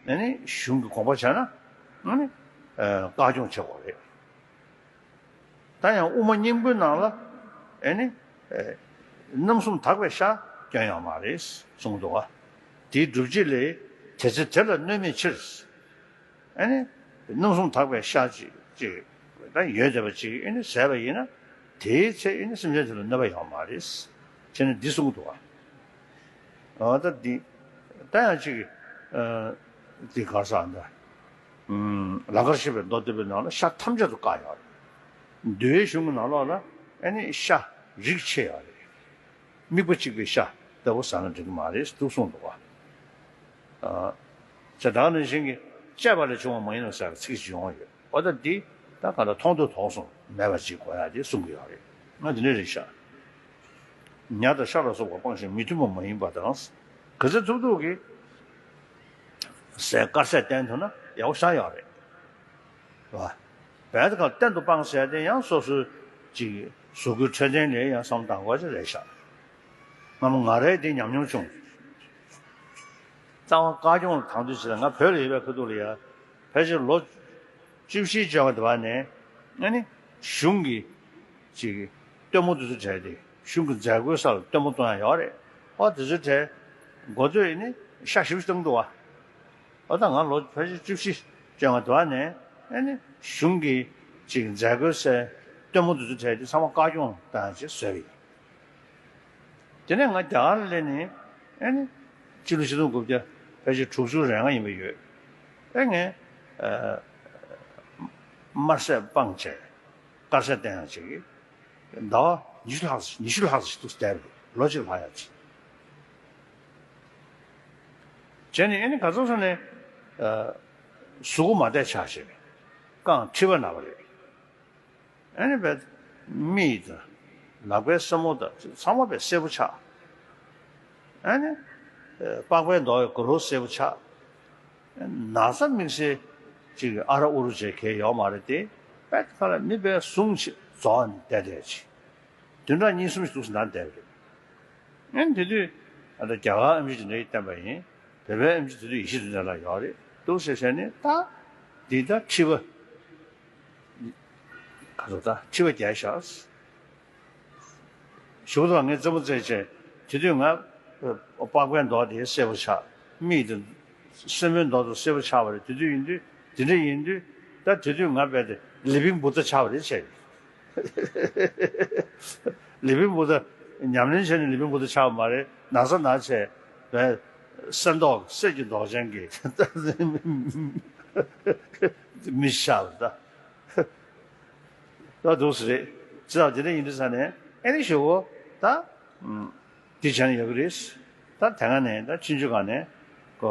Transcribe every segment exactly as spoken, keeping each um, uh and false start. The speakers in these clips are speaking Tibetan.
ཨ་ནི་གཞུང་གི་དགོངས་པ་བྱས་ན་ཨ་ནི་བཀའ་སྐྱོང་བྱེད་དགོས་རེད། ད་ཡང་དབུ་མ་སྙིང་པོའི་ནང་ལ་ཨ་ནི་རྣམ་གསུམ་དག་པའི་ཤ་སྐྱོན་ཡོད་མ་རེད་གསུངས་འདུག་བ། དེའི་སྒྲུབ་བྱེད་ལས་དེ་ཚེ་དེ་ལ་གནོད་མེད་ཕྱིར། ཨ་ནི་རྣམ་གསུམ་དག་པའི་ཤ་ཅིག་ཅིག་ད་ཡོད་བསྡད་པ་ཅིག་ཨ་ནི་ཟས་པ་ཡིན་ན་དེའི་ཚེ་ཨ་ནི་སེམས་ཅན་དེ་ལ་གནོད་པ་ཡོད་མ་རེད་ཅེས་ནས་འདི་གསུངས་འདུག་བ། ཨ་ད་འདི་ད་ཡང་ཅིག་ཨ་འདི་ག་རེ་ཟེར་ཨ་འདི་ལང་ཀར་གཤེགས་པའི་མདོ་སྡེ་པའི་ནང་ལ་ཤ་ཐམས་ཅད་དུ་བཀག་ཡོད་རེད། འདུལ་བའི་གཞུང་གི་ནང་ལོགས་ལ་ཨ་ནི་ཤ་རིགས་ཕྱེ་ཡོད་རེད། དམིགས་པ་གཅིག་པའི་ཤ་ལྟ་བུ་ཟ་ན་འགྲིག་གི་མ་རེད་འདུག་གསུངས་འདུག་བ། ཨ་ཇ་དག་ནང་བཞིན་གྱི་བཅད་པ་ལས་བྱུང་བ་མ་ཡིན་ནོ་ཟེར་བའི་ཚིག་ཅིག་ཡོང་བ་ཡོད། ཨོ་ད་འདི་ད་ག་ལ་མཐོང་ཐོས་དོགས་གསུམ་མེད་པ་ཅིག་དགོས་ཡ་དེ་གསུང་གི་ཡོད་རེད། ང་འདི་འདྲ་རེད་ཤག་ཉ་དང་ཤ་ལ་སོགས་པ་སྤངས་ཤིང་མི་མཐུན་པ་མ་ཡིན་པ་དང་། ག་ཚོད་ཐུབ་ཐུབ་ཀྱིས་ཟས་དཀར་ཟས་བསྟེན་ཐུབ་ན་ཡག་པོ་ཞེ་དྲག་ཡོད་རེད། རེད་བ། བལ་དེ་ག་གཏན་དུ་སྤངས་ཟེར་དེ་ཡང་སོ་སོའི་ཅིག་གཟུགས་པོའི་འཕྲོད་བསྟེན་ལ་ཡང་བསམ་བློ་གཏང་དགོས་ཅིག་རེད་ཤག་སྔ་མོ་ང་རའི་དེ་ཉམས་མྱོང་བྱུང་། རྩ་བ་བཀའ་སྐྱོང་ལ་དང་དུས་ཚོད་ལ་ང་བོད་ལ་ཡོད་པའི་ཁ་ཐུག་ལ་ཡ་ཕལ་ཆེར་ལོ་བཅུ་བཞི་བཅོ་ལྔ་དེ་བར་ནས་ཨ་ནི་གཞུང་གི་ཅིག་སྟོན་མོ་དེ་ཚོ་བྲལ་ཏེ་གཞུང་གི་མཛད་སྒོའི་སར་སྟོན་མོ་གཏོང་ཡ་ཡོད་རེད། ཨོ་དེ་ཚོ་བྲལ་འགོ་ཚོས་ཨ་ནི་ཤ་ཞིབ་བཏང་འདུག་བ། ཨོ་ད་ང་ལོ་ཕལ་ཆེར་བཅུ་བཞི་བཅོ་ལྔ་དེ་བར་ནས་ཨ་ནི་གཞུང་གི་ཅིག་མཛད་སྒོའི་སར་སྟོན་མོ་དེ་ཚོ་བྲལ་ཏེ་ཚང་མ་བཀའ་སྐྱོང་བཏང་ཡ་ཅིག་བཟོས་པ་ཡིན། དེ་ནས་ང་རྒྱ་གར་ལ་སླེབས་ནས་ཨ་ནི་སྤྱི་ལོ་ཆིག་སྟོང་དགུ་བརྒྱ་ཕལ་ཆེར་དྲུག་ཅུ་རེ་ལྔ་ཡིན་པ་ཡོད། ཨེ་ངས་ཨ་དམར་ཟས་སྤངས་བྱས་དཀར་ཟས་བསྟེན་ཡག་བྱེད་ཀྱི། ཟླ་བ་ཉི་ཤུ་ལྷག་ཙམ་ཉི་ཤུ་ལྷག་ཙམ་ཞིག་འདུག་བསྡད་པ་རེད། ལོ་གཅིག་ལྷག་ཡག་ཅིག་བྱས་ནས་ཨ་ནི་ག་ཚོད་སོང་ནས་ཨ་གཟུགས་པོ་མ་བདེ་ཆགས་བྱས་རྐང་མཁྲིས་པ་ན་བ་རེད། ཨ་ནི་བས་མིག་དང་ལག་པའི་སེན་མོ་དང་ཚང་མ་བས་སེར་པོ་ཆགས། ཨ་ནི་པགས་པའི་མདོག་ཡང་གུ་རུ་སེར་པོ་ཆགས། ན་ཚ་དམིགས་བསལ་ཅིག་ཨ་ར་ཨུ་རུ་བྱས་གལ་ཡོད་མ་རེད་དེ། བས་ཁ་ལ་མི་བས་ཟུངས་ཆེ་རྫོགས་ནས་བསྡད་བསྡད་ཅིག་བདུན་ཕྲག་གཉིས་གསུམ་ཞིག་འདུག་སེ་ན་བསྡད་པ་རེད། ཨ་ནི་དེ་དུས་ཨ་ད་རྒྱ་གར་ཨེམ་ཆི་དེ་འདྲ་ཡིས་བསྟན་པ་ཡིན། བོད་པའི་ཨེམ་ཆི་དེ་དུས་ཡེ་ཤེས་དོན་ལྡན་ལགས་ཡོད་རེད་འདུག་ཟེར་བྱས་ནས་ད་འདི་ད་མཁྲིས་པ་ག་ཚོད་ད་མཁྲིས་པ་རྒྱག་ཤག་ཞུ་དང་ངས་རྩེད་མོ་རྩེད་བྱས་དེ་དུས་ང་པགས་པའི་མདོག་དེ་སེར་པོ་ཆགས། མིག་དེ་སེན་མོའི་མདོག་དང་སེར་པོ་ཆགས་པ་རེད། དེ་དུས་ཡིན་དུས་དེ་འདྲ་ཡིན་དུས་ད་དེ་དུས་ང་རྦད་དེ་ལི་པིང་བུ་ཏ་ཆགས་པ་རེད་བྱས། ལི་པིང་བུ་ཏ་ཉམས་ལེན་བྱས་ནས་ལི་པིང་བུ་ཏ་ཆགས་པ་མ་རེད། ན་ཚ་ན་བྱས་བས་སེར་མདོག་གསེར་གྱི་མདོག་ཅན་གྱི་མི་ཤར་ད། ད་འདུག་སེ་རེད། ཅི་ལྟར་དེ་འདྲ་ཡིན་དུས་ས་ནས་ཨེ་ནི་ཞུ་གོ་ད། འདི་བྱས་ན་ཡག་གི་རེད། ད་དེ་སྔ་ནས་ད་ཕྱིན་ཆད་ག་ནས་ཀོ་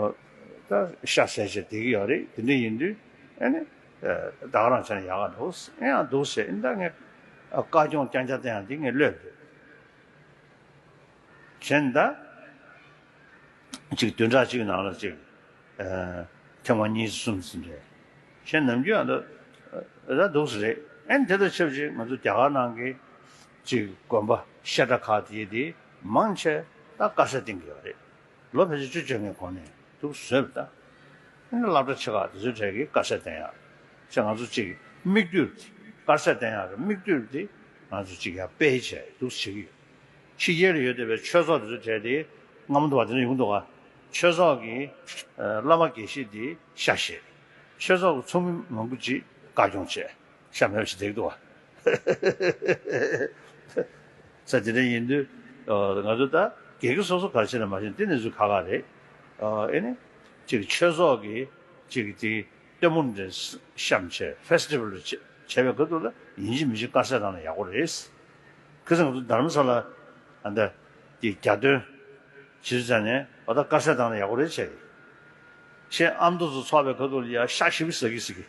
ད་ཤ་ཟས་བྱས་བསྡད་ཀྱི་ཡོད་རེད། དེ་འདྲ་ཡིན་དུས་ཨེ་ནི་ད་ག་རང་བྱས་ན་ཡག་ག་འདུག་ཨེ་ཡང་འདུག་ཟེར་ཨེ་ད་ངས་བཀའ་སྐྱོང་རྐྱང་རྐྱང་བསྟན་ཡག་འདི་ངས་ལོས་རེད། བྱས་ན་ད་ཅིག་བདུན་ཕྲག་གཅིག་ནང་ལ་ཅིག་ཨ་ཐེངས་མ་གཉིས་གསུམ་ཙམ་རེད། བྱས་ནམ་རྒྱུན་ཨ་ད་ད་འདུག་སེ་རེད། ཨེ་ནི་དེ་དང་ཆབས་ཅིག་ང་ཚོ་རྒྱ་གར་ནང་གི་ཅིག་དགོན་པ་བཤད་གྲྭ་ཁག་དེ་དེ་མང་ཆེ་ད་དཀར་ཟས་བསྟེན་གྱི་ཡོད་རེད། ལོ་ཕལ་ཆེར་བཅུ་བཅོ་ལྔའི་གོང་ནས་འདུག་བཟོས་པ་ད། ཨ་ནི་སློབ་གྲྭ་ཆེ་ཁག་དེ་ཚོའི་གྲས་ཀྱིས་དཀར་ཟས་བསྟེན་ཡག་བྱས། ང་ཚོ་གཅིག་མིག་ལྟོས་དཀར་ཟས་བསྟེན་ཡག་གི་མིག་ལྟོས་དེ་ང་ཚོ་གཅིག་ཡར་སྤེལ་བྱས་འདུག་བྱེད་ཀྱི་ཡོད། ཕྱི་རྒྱལ་ལ་ཡོད་བསྡད་པའི་ཆོས་ཚོགས་དེ་ཚོའི་གྲས་དེ་སྔ་མོ་འདུག་བ་དེ་འདྲ་ཡོང་གི་འདུག་ག་ཆོས་ཚོགས་ཀྱི་ཨ་བླ་མ་དགེ་བཤེས་དེ་ཤ་བཞེས། ཆོས་ཚོགས་ཀྱི་ཚོགས་མི་མང་པོ་ཅིག་བཀའ་སྐྱོང་བྱས། ཤ་མེད་པ་ཞིག་བསྡད་འདུག་བ། ས་དེ་འདྲ་ཡིན་དུས་ང་ཚོ་ད་སྒེར་གྱི་སོ་སོ་ག་རེ་བྱས་ན་མ་བྱས་ན་དེ་གནས་ཚུལ་ཁག་ཁག་རེད། ཨེ་ནི་ཅིག་ཆོས་ཚོགས་ཀྱི་ཅིག་དེ་སྟོན་མོ་འདྲ་བཤམས་བྱས་ཕེ་སི་ཊི་བལ་བྱས་བྱས་པའི་ཁ་ཐུག་ལ་ཡིན་གཅིག་མིན་གཅིག་དཀར་ཟས་བཏང་ན་ཡག་པོ་རེད། ཁ་སང་ང་ཚོ་རྡ་རམ་ས་ལ་ཨ་འདྲ་དེ་གྱ་སྟོན་བྱེད་ཙང་ནས་འོ་ད་དཀར་ཟས་བཏང་ན་ཡག་པོ་རེད་བྱས། ཁྱེད་ཨ་མདོ་ཚོ་ཚོགས་པའི་ཁ་ཐུག་ལ་ཡ་ཤ་ཞིབ་ཟ་གི་ཟ་གི།